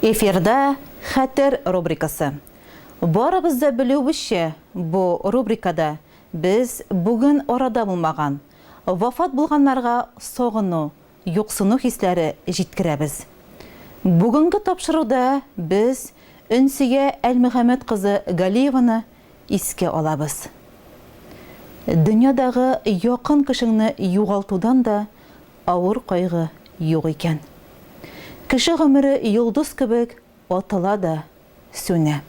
Эфирда Хәтер рубрикасы. Барыбыз да белүебезчә, бу рубрикада без бүген арада булмаган, вафат булганнарга сагыну, юксыну хисләре җиткерәбез. Бүгенге тапшыруда без Өнсия Әлмөхәммәт кызы Галиеваны искә алабыз. Дөньядагы якын кешеңне югалтудан да авыр кайгы юк икән. Кеше гомере йолдыз кебек атыла да сүнә.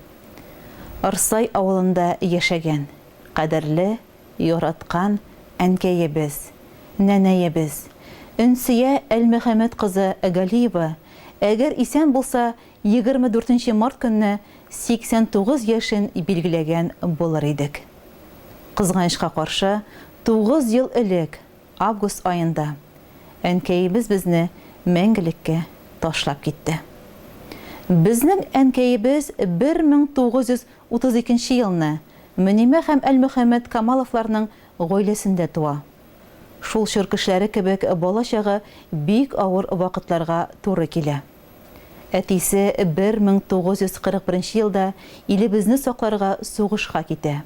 Арсай авылында яшәгән, кадерле, яраткан әнкәебез, нәнәебез, Өнсия Әлмөхәммәт кызы Галиева, әгәр исән булса, 24 нче март көнне 89 яшен билгеләгән булыр идек. Кызганычка каршы, тугыз ел элек, Август аенда әнкәебез безне мәңгелеккә ташлап китте. Безнең әнкәебез 1932 нче елны Мөнимә һәм Әлмөхәммәт Камаловларның гаиләсендә туа. Шул чор кешеләре кебек балачагы бик авыр вакытларга туры килә. Әтисе 1941 елда илебезне сакларга сугышка китә.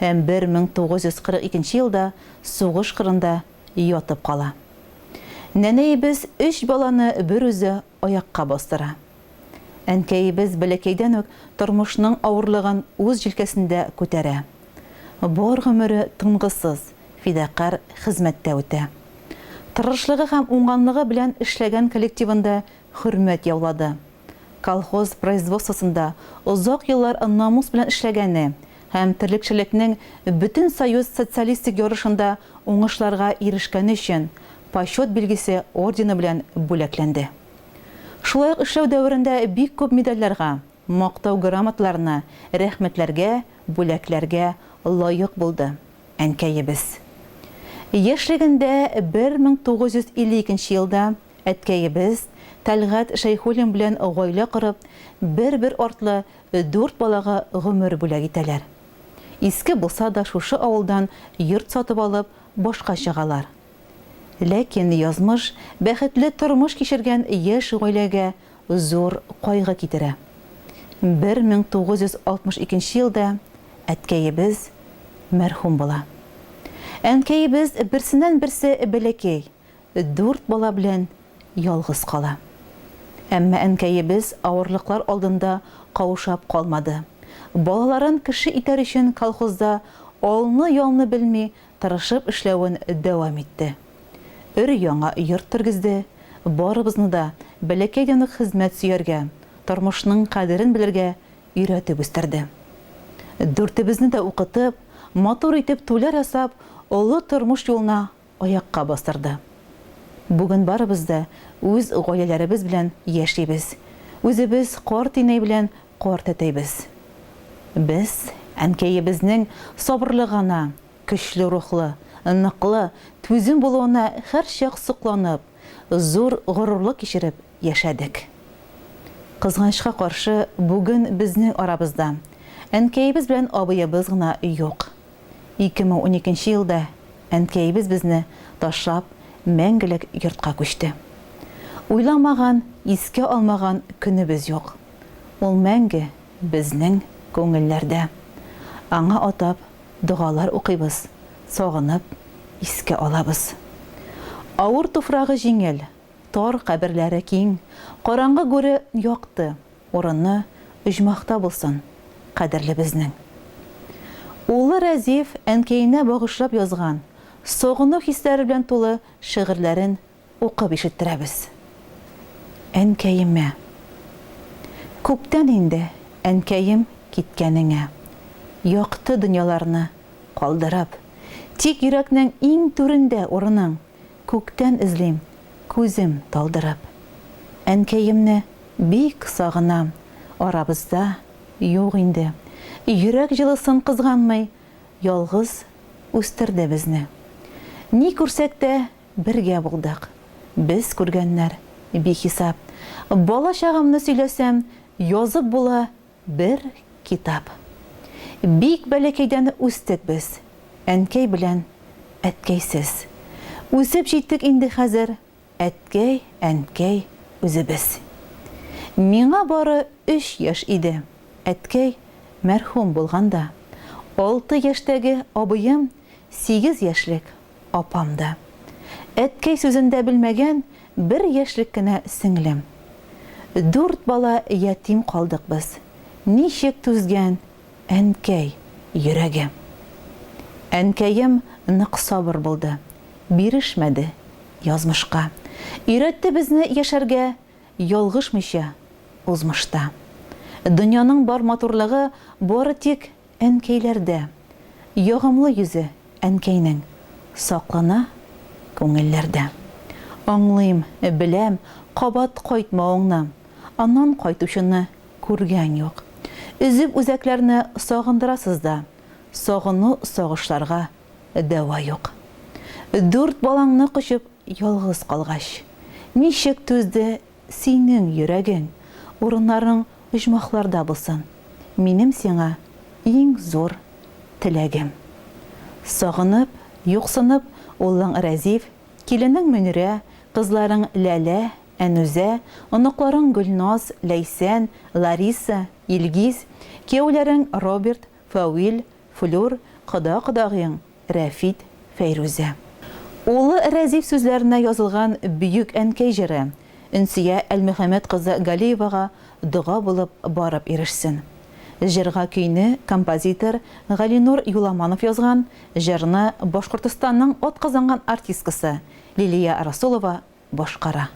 Һәм 1942 елда сугыш кырында ятып кала. Нәнәебез өч баланы берүзе аякка бастыра. Әнкәебез бәләкәйдән үк тормышның авырлыгын үз җилкәсендә күтәрә. Бар гомере тынгысыз, фидакарь хезмәттә үтә. Тырышлыгы һәм уңганлыгы белән эшләгән коллективында хөрмәт яулады. Колхоз производствосында озак еллар намус белән эшләгәне һәм терлекчелекнең Бөтенсоюз социалистик ярышында уңышларга ирешкәне өчен Почет билгесе ордены белән бүләкләнде. Шулай ук эшләү дәверендә бик күп медальләргә, Мактау грамоталарына, рәхмәтләргә, бүләкләргә лаек булды әнкәебез. Яшьлегендә 1952 елда Әткәебез Тәлгать Шәйхуллин белән гаилә корып, бер-бер артлы дүрт балага гомер бүләк итәләр. Иске булса да шушы авылдан йорт сатып алып, башка чыгалар. Ләкин язмыш бәхетле тормыш кичергән яшь гаиләгә зур кайгы китерә. 1962 елда әткәебез мәрхүм була. Әнкәебез берсеннән-берсе бәләкәй, дүрт бала белән ялгыз кала. Әмма әнкәебез авырлыклар алдында каушап калмады. Балаларын кеше итәр өчен колхозда алны-ялны белми тырышып эшләвен дәвам итте. Өр-яңа йорт тергезде, барыбызны да бәләкәйдән үк хезмәт сөяргә, тормышның кадерен белергә өйрәтеп үстерде. Дүртебезне дә укытып, матур итеп туйлар ясап, олы тормыш юлына аякка бастырды. Бүген барыбыз да үз гаиләләребез белән яшибез. Үзебез картинәй белән картәтәйбез. Без әнкәебезнең сабырлыгына, көчле рухлы, ныклы, түзем булуына һәрчак сокланып, зур горурлык кичереп яшәдек. Кызганычка каршы, бүген безнең арабызда әнкәебез белән абыебыз гына юк. 2012 елда әнкәебез безне ташлап, мәңгелек йортка күчте. Уйламаган, искә алмаган көнебез юк. Ул мәңге безнең күңелләрдә. Аңа атап догалар укыйбыз, сагынып искә алабыз. Авыр туфрагы җиңел, Тар каберләре киң, караңгы гүре якты, урыны оҗмахта булсын, кадерлебезнең. Улы Рәзиф әнкәенә багышлап язган, сагыну хисләре белән тулы шигырьләрен укып ишеттерәбез. Әнкәемә. Күптән инде, әнкәем, киткәнеңә, Якты дөньяларны калдырып. Тик йөрәкнең иң түрендә урының, Күктән эзлим, күзем талдырып. Әнкәемне бик сагынам, Арабызда юк инде. Йөрәк җылысын кызганмый, Ялгыз үстерде безне. Ни күрсәк тә, бергә булдык. Без күргәннәр бихисап. Бала чагымны сөйләсәм, Язып була бер китап. Бик бәләкәйдән үстек без, Әнкәй белән әткәйсез. Үсеп җиттек инде хәзер, Әткәй, әнкәй үзебез. Миңа бары өч яшь иде, әткәй мәрхүм булганда. Алты яшьтәге абыем, сигез яшьлек апам да. Әткәй сүзен дә белмәгән бер яшьлек кенә сеңлем. Дүрт бала ятим калдык без. Ничек түзгән әнкәй йөрәге. Әнкәем нык сабыр булды, бирешмәде язмышка. Өйрәтте безне яшәргә, ялгышмыйча узмышта. Дөньяның бар матурлыгы бары тик әнкәйләрдә. Ягымлы йөзе әнкәйнең саклана күңелләрдә. Аңлыйм, беләм, кабат кайтмавыңны, аннан кайтучыны күргән юк. Өзеп үзәкләрне сагындырасыз да, сагыну-сагышларга дәва юк. Дүрт балаңны кочып ялгыз калгач, ничек түзде синең йөрәгең? Урыннарың оҗмахларда булсын, минем сиңа иң зур теләгем. Сагынып, юксынып, улың Рәзиф, киленең Мөнирә, кызларың Ләлә, Әнүзә, оныкларың Гөлназ, Ләйсән, Лариса, Илгиз, кияүләрең Роберт, Фәвил, Флүр, кода-кодагыең Рәфит, Фәйрүзә. Улы Рәзиф сүзләренә язылган Бөек әнкәй җыры Өнсия Әлмөхәммәт кызы Галиевага дога булып барып ирешсен. Җырга көйне композитор Галинур Юламанов язган, җырны Башкортостанның атказанган артисткасы Лилия Расулова башкара.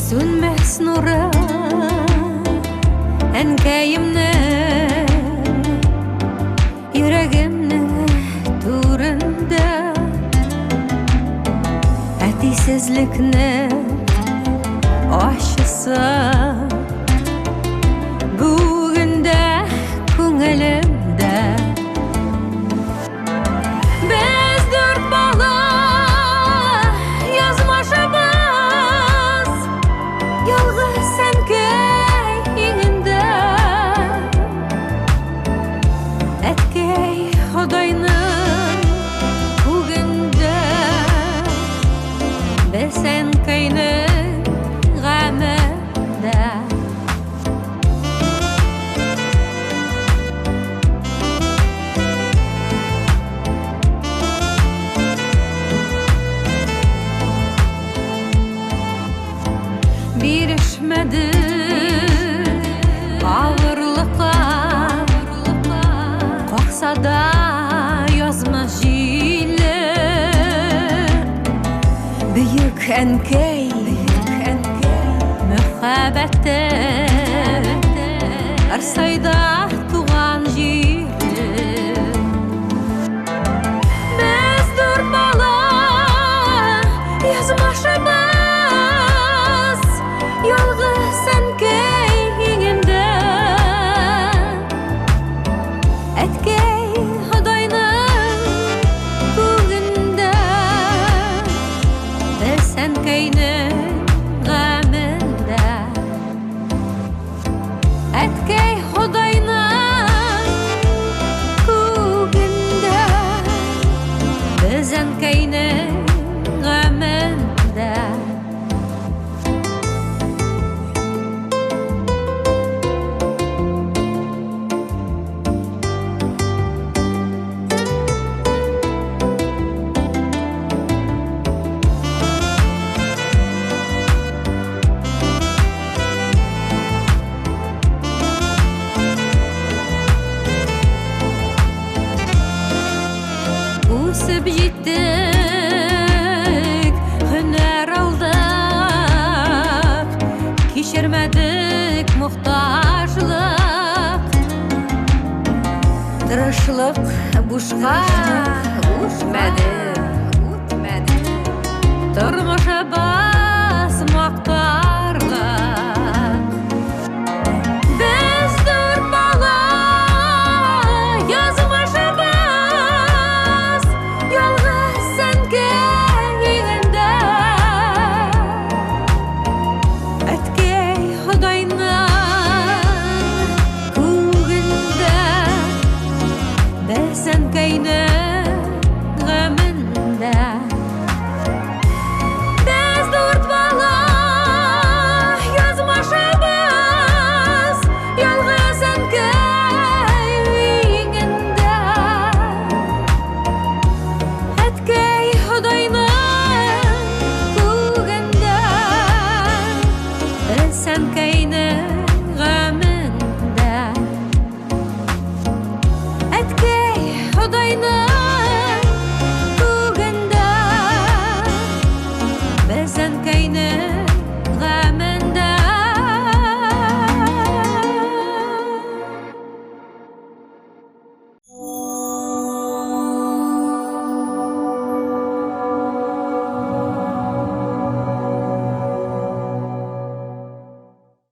Сүнмәс нуры әнкәемнең йөрәгемнең түрендә әтисезлекнең ачысы бүген дә күңелемдә. Без дүрт бала язмышыбыз ялгыз әнкәй иңендә. Әткәй Ходайның күгендә, без әнкәйнең гамендә. Бирешмәде авырлыкка, какса да язмыш җиле. Бөек әнкәй, мәхәббәте, Арсайда туган җире. Без дүрт бала, язмышыбыз ялгыз әнкәй иңендә. Әткәй Ходайның күгендә, без әнкәйнең гамендә. Әткәй Ходайның күгендә, без әнкәйнең гамендә. Үсеп җиттек, һөнәр алдык, кичермәдек мохтаҗлык. Тырышлык бушка үтмәде, үтмәде. Тормышыбыз мактарлык. Без дүрт бала, язмышыбыз. Әнкәйнең гамендә.